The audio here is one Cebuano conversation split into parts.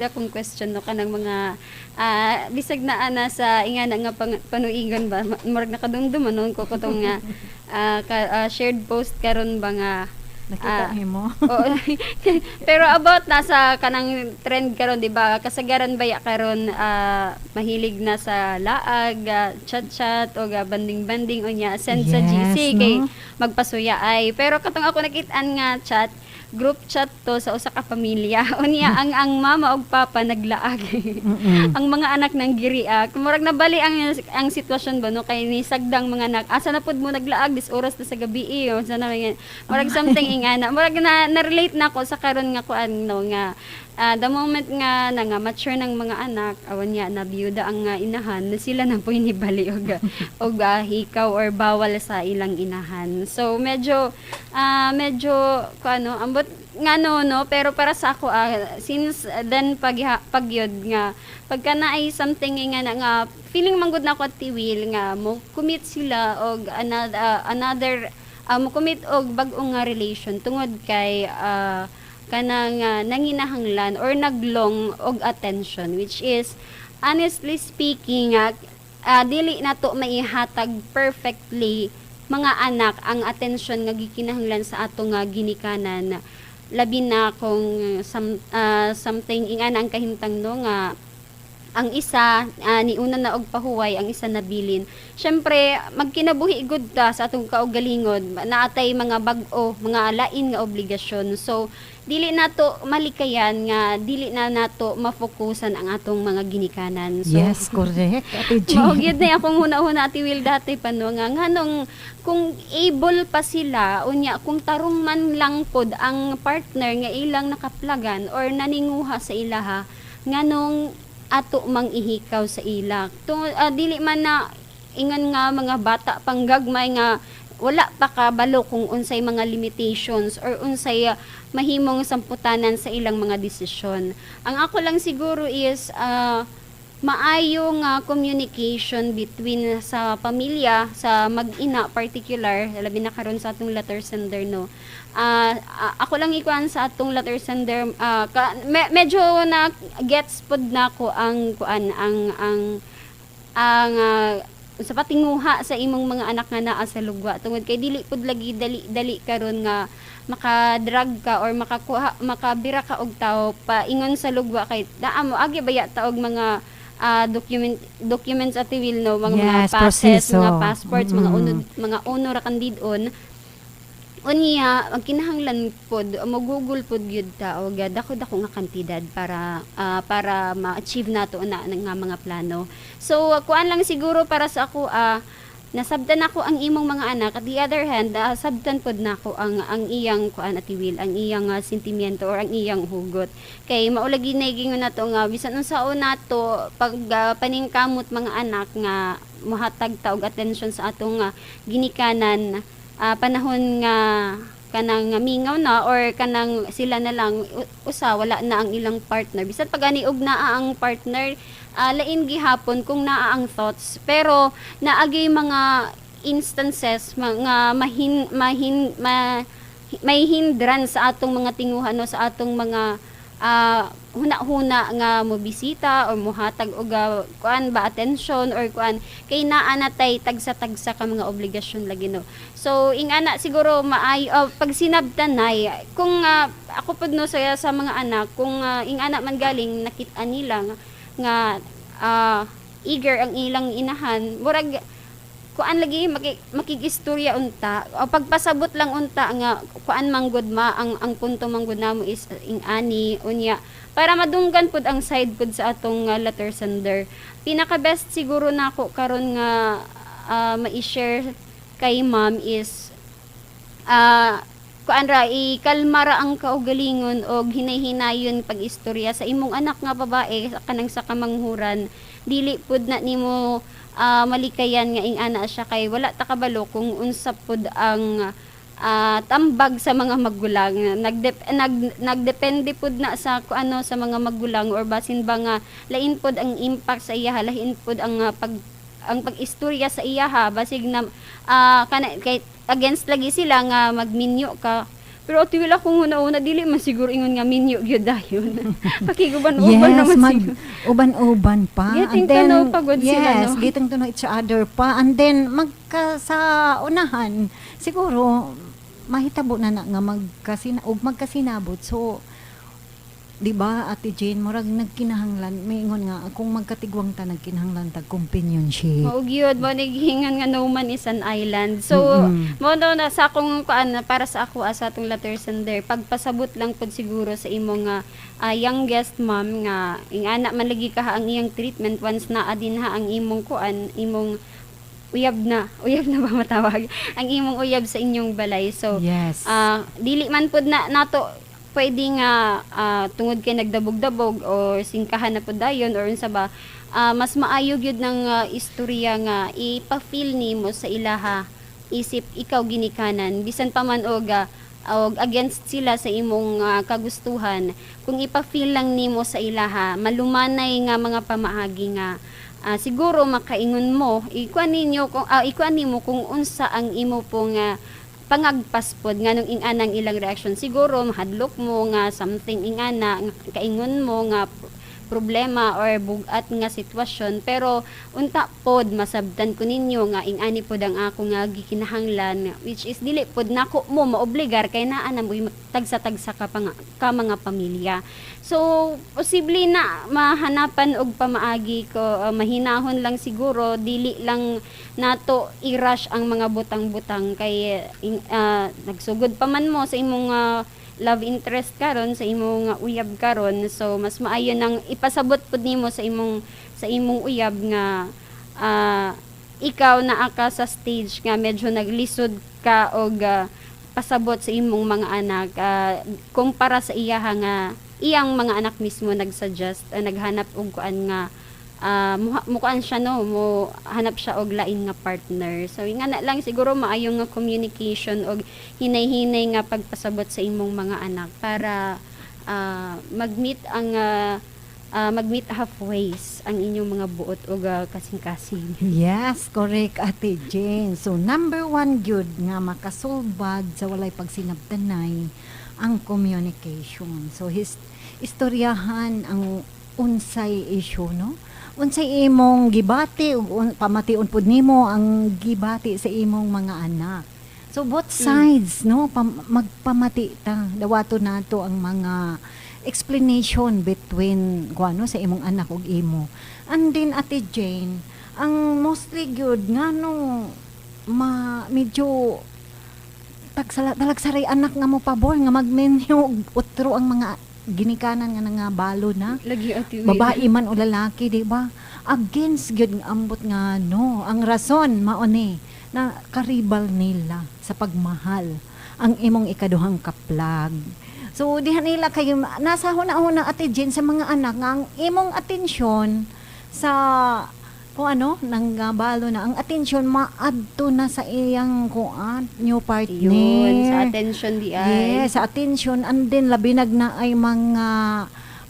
Akong question, no, kanang mga bisag naa na sa ingana nga panuigan ba, murag nakadumdum ano ko katong nga shared post karon ba nga Nakita nimo? Oo. Pero about na sa kanang trend karon, di ba? Kasagaran baya karon mahilig na sa laag, chat-chat o banding-banding, unya send sa GC kay no? magpasuya ay. Pero katong ako nakitaan nga chat, group chat to sa usa ka pamilya. Unya ang mama ug papa naglaag. Ang mga anak nang giriak. Murag nabali ang sitwasyon ba, no, kay ni sagdang mga anak. Asa na pud mo naglaag this oras na sa gabi eh? O, sana mga murag something ingana. Murag na na-relate na ako sa karon nga kuan, no, nga the moment nga na nga mature ng mga anak, awan niya na biyuda ang inahan na sila na po inibali og hikaw or bawal sa ilang inahan. So medyo medyo kuano ambot nga no, pero para sa ako, since then pag pagyod nga pagka na ay something nga na nga feeling manggod na ako at tiwil nga mo commit sila og another mo commit og bag-o nga relation tungod kay kanang nanginahanglan or naglong og attention, which is, honestly speaking, dili na to maihatag perfectly mga anak ang attention nga gikinahanglan sa ato nga ginikanan, labi na kung something ingana ang kahimtang, no, nga ang isa niuna na og pahuway, ang isa nabilin. Syempre magkinabuhi gud ta sa atong kaugalingon, naatay mga bag-o, mga lain nga obligasyon, so dili nato malikayan nga dili na nato mafokusan ang atong mga ginikanan. So Yes, correct, Ate G. mao gyud na akong huna-huna, Ate Will, dati pa, no, nga nganong kung able pa sila, unya kung tarong man lang pod ang partner nga ilang nakaplagan or naninguha sa ilaha, nganong ato mang ihikaw sa ila to? Dili man na ingon nga mga bata pang gagmay nga wala pa kabalo kung unsay mga limitations or unsay mahimong samputanan sa ilang mga desisyon. Ang ako lang siguro is maayo nga communication between sa pamilya, sa mag-ina particular, labi na karon sa atong letter sender, no. Ako lang ikuan sa atong letter sender, medyo na gets pod nako ang kuan, ang sa patinguha sa imong mga anak nga naa sa lugwa, tungod kay dili pud lagi dali dali karon nga maka-drag ka or makakuha, makabira ka og tawo paingon sa lugwa, kay naa mo agi baya ta og mga documents, Ate Will, no, mga passes, proseso. Mga passports, mga uno, mga uno ra kan didon. Unya ang kinahanglan pod mo-google pod gyud ta og dako-dako nga kantidad para ma-achieve nato na nga mga plano. So kuan lang siguro para sa ako, nasabtan ako ang imong mga anak. At the other hand, sabtan pod nako ang iyang kuan, Ate Will, ang iyang sentimiento or ang iyang hugot, kay mao lagi na gingon nato nga bisan unsaon nato pag paningkamot mga anak nga mohatag ta og attention sa atong ginikanan, panahon nga kanang mingaw na or kanang sila na lang usa, wala na ang ilang partner, bisan pag ani og naa ang partner, lain gihapon kung naa ang thoughts, pero naagay mga instances mga mahin mahin ma, may hindrance sa atong mga tinguha, no, sa atong mga huna-huna nga mo bisita or mohatag og kuan ba, attention or kuan, kay naa na tay tagsa-tagsa ka mga obligasyon lagi, no. So ingana siguro maay pag sinabtan nay kung ako pud, no, sa mga anak, kung ingana man galing nakit-an nila nga eager ang ilang inahan, murag kuan lagi makigistorya unta o pagpasabot lang unta nga kuan manggod ma ang punto manggod namo is ing ani, unya para madunggan pud ang side pud sa atong letter sender. Pinaka best siguro nako karon nga mai-share kay ma'am is kuan ra, ikalma ra ang kaugalingon og hinay-hinayon pag-istorya sa imong anak nga babae sa kanang sa kamanghuran. Dili pud na nimo malikayan nga ing-ana siya, kay wala ta kabalo kung unsa pud ang tambag sa mga magulang. Nagdepende pud na sa kuano, sa mga magulang, or basin ba nga lain pud ang impact sa iyaha, lain pud ang ang pag-istorya sa iyaha, basig na kana kay against lagi sila nga magminyo ka. Pero Ate Will, akong una-una, dili man siguro ingon nga minyo gyud dayon. Pakiguban-uban Yes, naman mag siguro. uban-uban pa. Getting to know pagod sila, yes, no? Getting to know each other pa. And then, magka sa unahan, siguro, mahitabo na na nga og magkasinabot. So, di ba, Ate Jane, murag nagkinahanglan, may ingon nga, kung magkatigwang ta, nagkinahanglan tag companionship. Mao gyud mo naghingan nga no man is an island. So mao daw na sa akong kuan, para sa ako sa atong letter sender, pagpasabot lang pud siguro sa imong nga youngest mom nga ingana man lagi ka ang iyang treatment once naa din ha ang imong kuan, imong uyab na, uyab na ba matawag, ang imong uyab sa inyong balay. So dili man pud na nato pwede nga tungod kay nagdabog-dabog or singkahan na pud dayon or unsa ba, mas maayo gyud ng istorya nga ipa-feel nimo sa ilaha isip ikaw ginikanan, bisan pa man og against sila sa imong kagustuhan. Kung ipa-feel lang nimo sa ilaha malumanay nga mga pamaagi nga siguro makaingon mo, ikuan ninyo kung ikuan nimo kung unsa ang imo pong pangagpas pod, nganong inganang ilang reaction. Siguro mahadlok mo nga something ingana nga kaingon mo nga problema or bugat nga sitwasyon, pero unta pod masabtan ko ninyo nga ingani pod ang ako nga gikinahanglan, which is dili pod nako mo maobligar kay naa na mo tagsa-tagsa ka pa nga, ka mga pamilya. So posible na mahanapan og pamaagi ko, mahinahon lang siguro, dili lang nato i-rush ang mga butang-butang kay nagsugod pa man mo sa imong love interest karon, sa imong uyab karon. So mas maayo nang ipasabot pud nimo sa imong uyab nga ikaw naa ka sa stage nga medyo naglisod ka og pasabot sa imong mga anak, kumpara sa iyaha nga iyang mga anak mismo nagsuggest, naghanap og kuan nga mukuan siya, no, mo hanap siya og lain nga partner. So nga na lang siguro, maayo nga communication og hinay-hinay nga pagpasabot sa imong mga anak para mag-meet ang mag-meet halfways ang inyong mga buot og kasing-kasing. Yes, correct, Ate Jane. So, number one gyud nga makasulbad sa walay pagsinabtanay ang communication. So, his istoryahan ang unsay issue, no? Unsay imong gibati ug pamation pud nimo ang gibati sa imong mga anak. So both sides, no, magpamati ta. Dawato nato ang mga explanation between kuano sa imong anak ug imo. And then, Ate Jane, ang mostly gyud ngano ma medyo tagsala talagsaray anak nga mo pabor nga magminyo og utro ang mga ginikanan nga nangabalo na, Lagi, Ate Will. babae man o lalaki, di ba? Against gyud nga ambot nga no. Ang rason mao ni na karibal nila sa pagmahal ang imong ikaduhang kaplag. So diha nila kayo nasa huna-huna, Ate Jane, sa mga anak nga ang imong atensyon sa kung ano nang balo na, ang atensyon maadto na sa iyang kuan, new partner. Yun, sa attention di ay. Yes, sa attention, and then labinag na ay mga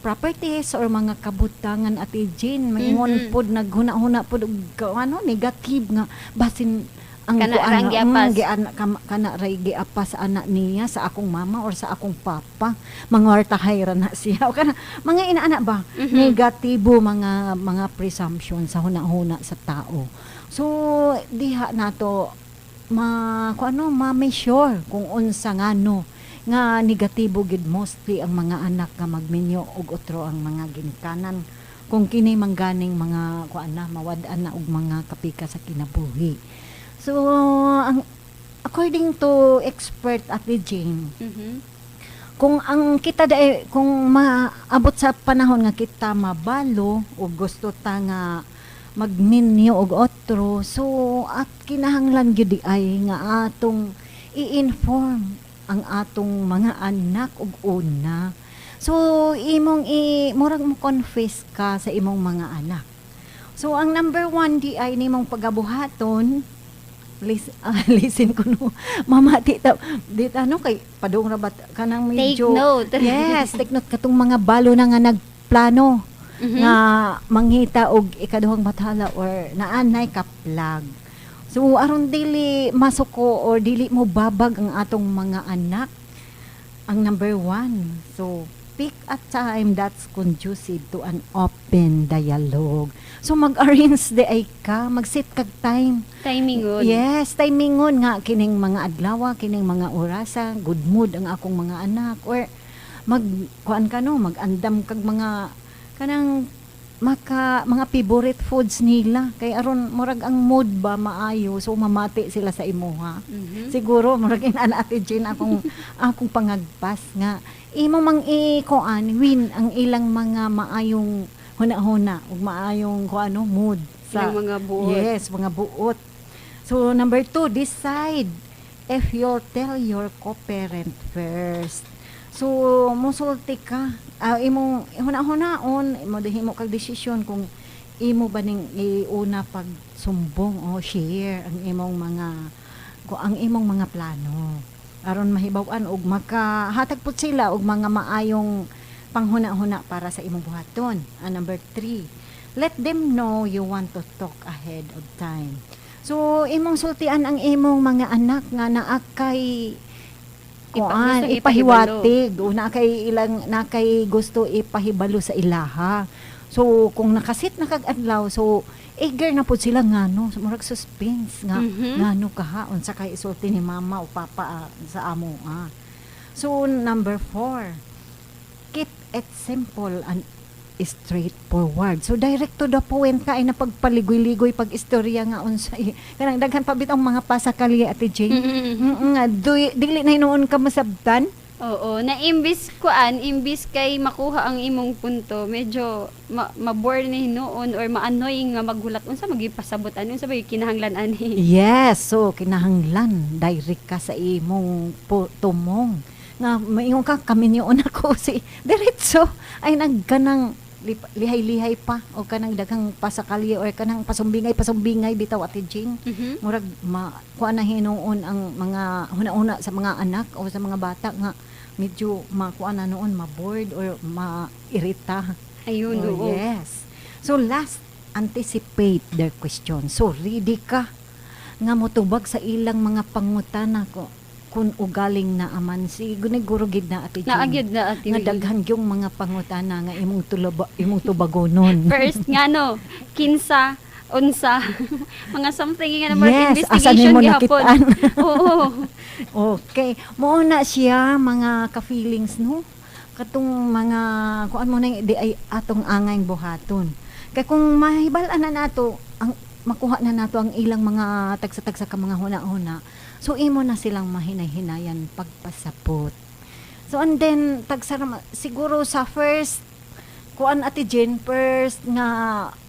properties or mga kabutangan, Ate Jane. Maingon pod naghuna-huna pod og ano, negative nga basin ang Kana kuan ra ang giapas. Kana ray giapas sa anak niya sa akong mama or sa akong papa, mangwartahay ra na siya o kana mga inaana ba, negatibo mga mga presumption sa huna-huna sa tao. So diha nato ma kung ano ma-measure kung unsa ngano nga negatibo gid mostly ang mga anak nga magminyo og otro ang mga ginikanan kung kini mangganing mga kuan na mawad-an na og mga kapika sa kinabuhi. So ang according to expert, Ate Jane, kung ang kita dae, kung maabot sa panahon nga kita mabalo o gusto ta nga magminyo og otro, so at kinahanglan gyud di ay nga atong i-inform ang atong mga anak og una. So imong i murag mo confess ka sa imong mga anak. So ang number one di ay nimong pagabuhaton, listen ko no, mamati ta di ta no, kay padung ra ba kanang Take medyo note. Yes, take note katong mga balo na nga nagplano nga manghita og ikaduhang bathala or naanay kaplag. So aron dili masuko or dili mo babag ang atong mga anak. Ang number one, so pick a time that's conducive to an open dialogue. So mag-arrange diay ka, mag-set kag time. Timingon. Yes, timingon nga kining mga adlaw, kining mga orasa, good mood ang akong mga anak or mag kuan ka no, mag-andam kag mga kanang maka mga favorite foods nila kay aron murag ang mood ba maayo, so mamati sila sa imuha. Siguro murag inana, Ate Jane, akong akong pangagpas nga imo mang i-kuan win ang ilang mga maayong huna-huna ug maayong kuano mood sa Ilang mga buot. Yes, mga buot. So number two, decide if you'll tell your co-parent first. So musulti ka, imong huna-hunaon, imo dihimo kag desisyon kung imo ba ning iuna pagsumbong o share ang imong mga ko ang imong mga plano aron mahibaw-an og makahatag pud sila og mga maayong panghuna-huna para sa imong buhaton. Number three, let them know you want to talk ahead of time. So imong sultian ang imong mga anak nga naa kay kuan gustong ipahiwatig o naa kay ilang naa kay gusto ipahibalo sa ilaha. So kung nakasit na kag adlaw, so eager na pud sila nga no, so, murag suspense nga ngano kaha, unsa kay isulti ni mama o papa sa amo. So number four, keep it simple and straightforward. So direct to the point ka, ay napagpaligoy-ligoy pag istorya nga unsay kanang daghan pa bitong mga pasakali, Ate Jane. Nga dili na hinuon ka masabtan. Oo, na imbis kuan, imbis kay makuha ang imong punto, medyo ma-bore ni hinuon or ma-annoying nga maghulat unsa magipasabot ani, unsa ba kinahanglan ani. Yes, so kinahanglan direct ka sa imong tumong. Nga maingon ka kaminyoon ako si diretso ay nagkanang lihay-lihay pa o kanang daghang pasakali or kanang pasumbingay pasumbingay bitaw, Ate Jing. Murag ma kuan na hinuon ang mga huna-huna sa mga anak o sa mga bata nga medyo makuan na noon, ma-bored or mairita. Ayun, Oh, oo. yes. So last, anticipate their question. So ready ka nga motubag sa ilang mga pangutana ko kung ugaling na aman si guniguro gid na, Ate Jane. Naa gyud na, Ate Nga Will. daghan yung mga pangutana nga imong tulaba, imong tubagonon. First nga no, kinsa, unsa, mga something nga naman Yes, asa investigation nimo gihapon. nakitaan? Oo. Okay. Mao na siya, mga ka-feelings no. Katong mga kuan mo na di ay atong angay buhaton. Kay kung mahibal-an na nato ang makuha na nato ang ilang mga tagsa-tagsa ka mga huna-huna. So imo na silang mahinay-hinayan pagpasabot. So and then tagsa siguro sa first kuan, Ate Jen, first nga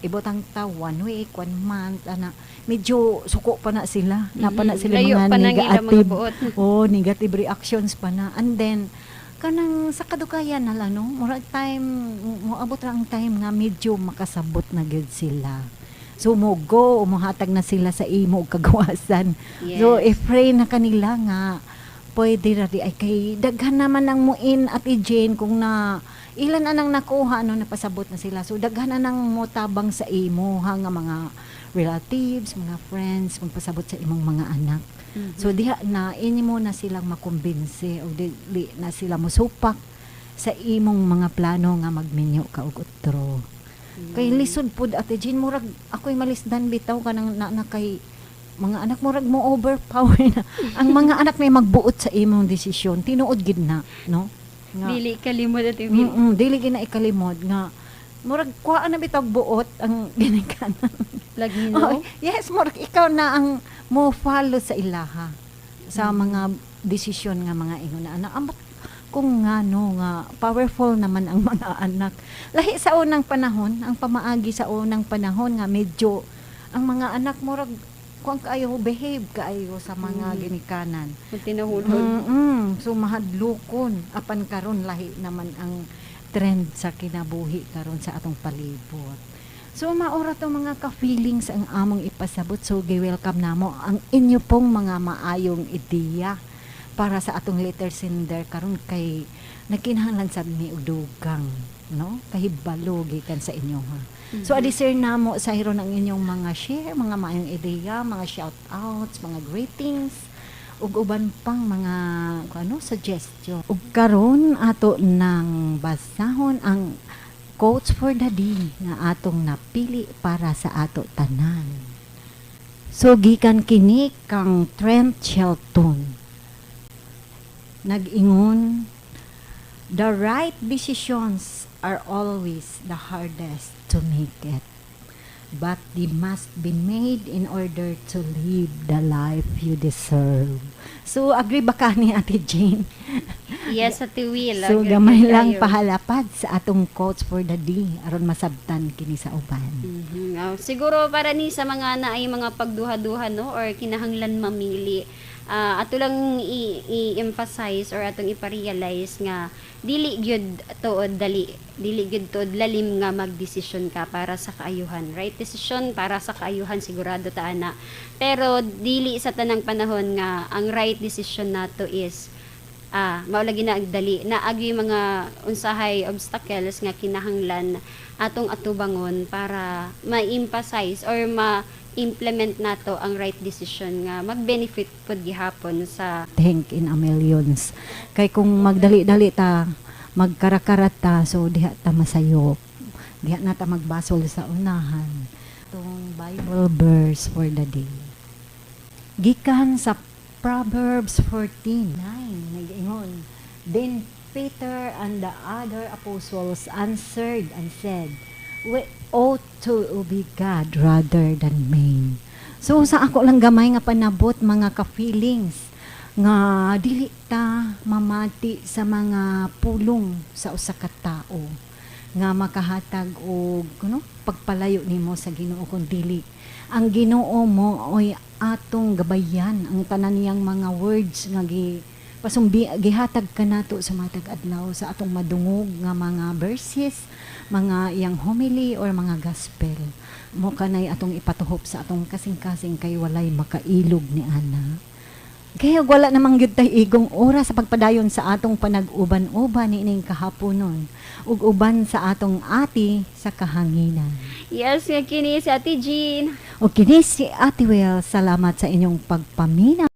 ibotang ta one week, one month ana, medyo suko pa na sila. Na pa na sila Layo mga pa nang ilang mga negative. buot. Oh, negative reactions pa na. And then kanang sa kadugayan na lang no, murag time moabot ra ang time nga medyo makasabot na gyud sila. So mo go, muhatag na sila sa imo og kagawasan. So i-pray na kanila nga pwede ra di ay kay daghan naman ang muin, Ate Jane, kung na ilan na nang nakuha no, napasabot na sila. So daghan na nang motabang sa imo ha nga mga relatives, mga friends, magpasabot sa imong mga anak. So diha na inimo na silang makumbinse o dili na sila mosupak sa imong mga plano nga magminyo ka og otro. Kay lisod pud, Ate Jean, murag ako'y malisdan bitaw kanang na kay mga anak, murag mo overpower na ang mga anak may magbuot sa imong desisyon, tinuod gid na no nga, Dili kalimod, Ate Will. Dili gid na ikalimod nga murag kuhaan na bitaw buot ang ginikanan. Lagi Oh, no. yes, murag ikaw na ang mo follow sa ilaha sa mga desisyon nga mga ingon na anak. Amot kung nga no nga powerful naman ang mga anak. Lahi sa unang panahon, ang pamaagi sa unang panahon nga medyo ang mga anak murag kuan kaayo, behave kaayo sa mga ginikanan. Kung tinahulhol. So mahadlokon apan karon lahi naman ang trend sa kinabuhi karon sa atong palibot. So maura to, mga ka-feelings, ang among ipasabot. So gi-welcome namo ang inyo pong mga maayong ideya para sa atong letter sender karon kay nagkinahanglan sad ni og dugang no kahibalo gikan sa inyo ha. So adi sir namo sa hiron ang inyong mga share, mga maayong ideya, mga shout outs, mga greetings. Ug uban pang mga ano, suggestion. Ug karon ato nang basahon ang quotes for the day nga atong napili para sa ato tanan. So gikan kini kang Trent Shelton. Nag-ingon, "The right decisions are always the hardest to make it. But they must be made in order to live the life you deserve." So, agree ba ka ni Ate Jane? Yes, Ate Will. So, Agree gamay lang kayo. Pahalapad sa atong quotes for the day aron masabtan kini sa uban. Siguro para ni sa mga naay mga pagduha-duha, no, or kinahanglan mamili. Ato lang i-emphasize or atong ipa-realize nga dili gyud tuod dali, dili gyud tuod lalim nga magdesisyon ka para sa kaayuhan. Right decision para sa kaayuhan, sigurado ta ana. Pero dili sa tanang panahon nga ang right decision nato is mao lagi na ang dali. Naagi mga unsahay obstacles nga kinahanglan atong atubangon para ma-emphasize or ma-implement nato ang right decision nga mag-benefit pud gihapon sa Think in a millions. Kay kung magdali-dali ta, magkarakarat ta, so diha ta masayop. Diha na ta magbasol sa unahan. Itong Bible verse for the day. Gikan sa Proverbs 14:9, nag-ingon, "Then Peter and the other apostles answered and said, 'We ought to obey God rather than men.'" So sa ako lang gamay nga panabot, mga ka-feelings, nga dili ta mamati sa mga pulong sa usa ka tao nga makahatag og kuno pagpalayo nimo sa Ginoo, kun dili ang Ginoo mo oy atong gabayan. Ang tanan niyang mga words nga gi pasumbi gihatag kanato sa matag adlaw sa atong madungog nga mga verses, mga iyang homily or mga gospel mo, kanay atong ipatuhop sa atong kasing-kasing kay walay makailog ni ana. Kaya wala namang gyud tay igong oras sa pagpadayon sa atong panag-uban-uban niining kahaponon ug uban sa atong ati sa kahanginan. Yes, nga kini si Ate Jean. O kini si Ate Will, salamat sa inyong pagpaminaw.